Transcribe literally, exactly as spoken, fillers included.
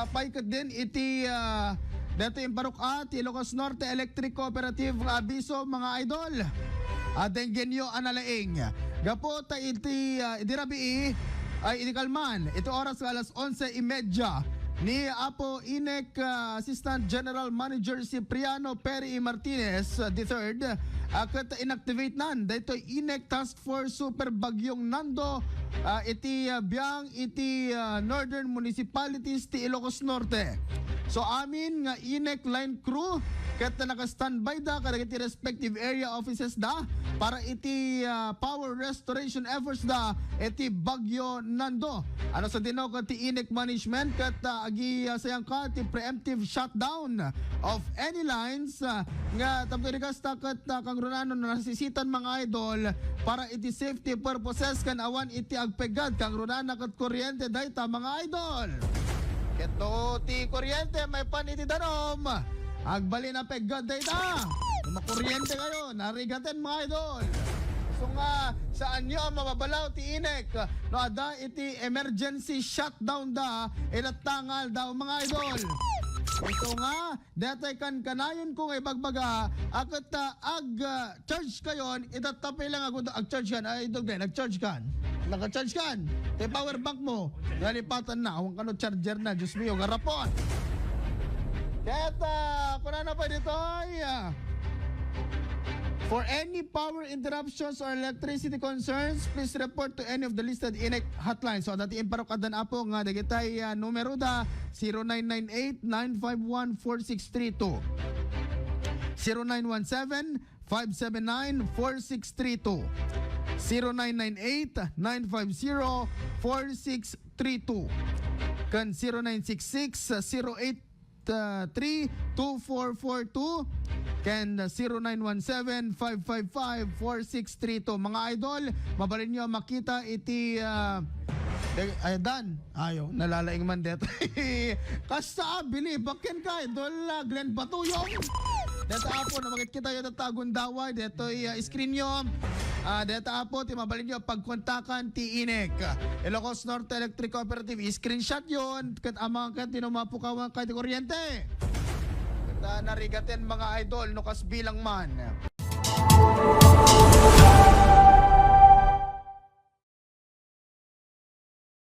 Pay ket din iti, ah, daytoy imparok-a ti Ilocos Norte Electric Cooperative nga abiso, mga idol. Ah, denggenyo a nalaing. Gapu ta iti, ah, idi rabii, ay idi kalman, iti oras nga alas onse y media ni Apo Inek, ah, Assistant General Manager Cipriano Peri Martinez, ah, the third, ah, ket inactivate nan daytoy Inek Task Force Super Bagyong Nando, ah, iti, ah, biang iti, ah, Northern Municipalities ti Ilocos Norte. So, amin nga Inek line crew ket naka-standby da kadagiti respective area offices da para iti, ah, power restoration efforts da iti Bagyo Nando. Ano sa dinno ket ti Inek management ket, ah, agi, ah, sayangka ti preemptive shutdown of any lines, ah, nga tapno iti kasta ket, ah, kangrunaan no nasisitan, mga idol, para iti safety purposes ken awan iti agpeggad kangrunaan na ket kuryente dayta, mga idol. Ket no ti kuryente maipan iti danum, agbalin a peggad dayta. No makuryente kayo, narigaten, mga idol. So nga, saanyo a mababalaw ti Inek no adda iti emergency shutdown da iti tangal daw, mga idol. So nga, daytoy kankanayon ko nga ibagbaga, a ket, ah, ag, ah, charge kayon, itattapay lang ako, ag-charge kan, ay, idol, nag-charge kan. Naka-charge kan. Tay power bank mo. Nalipatan na, awan kano charger na, Diyos mio, garapon. Ket, ah, kunana pay ditoy, ah, for any power interruptions or electricity concerns, please report to any of the listed Inek hotline. So, adda ti imparok-adan, Apo, nga dagitay, ah, numero da, zero nine nine eight, nine five one, four six three two. Zero nine one seven, five seven nine, four six three two. Zero nine nine eight, nine five zero, four six three two. Ken zero nine six six, zero eight three two four four two ken zero nine one seven, five five five, four six three two. Mga idol, mabalin nyo makita iti, ah, eh, ay, dan. Ayo, nalalaing man dayta. Kasta, bili, bakken ka, idol, ah, Glenn Batuyong. Dayta, Apo, no makit-, Tayo tatta agundaway, daytoy, ah, screen nyo. Ah, dayta, Apo, ti mabalin nyo pagkontakan ti Inek. Ilocos Norte Electric Cooperative, screenshot yon. Ket amang ket ti no mapukawan kay ti kuryente. Ket, ah, narigaten, mga idol, no kasbilang man.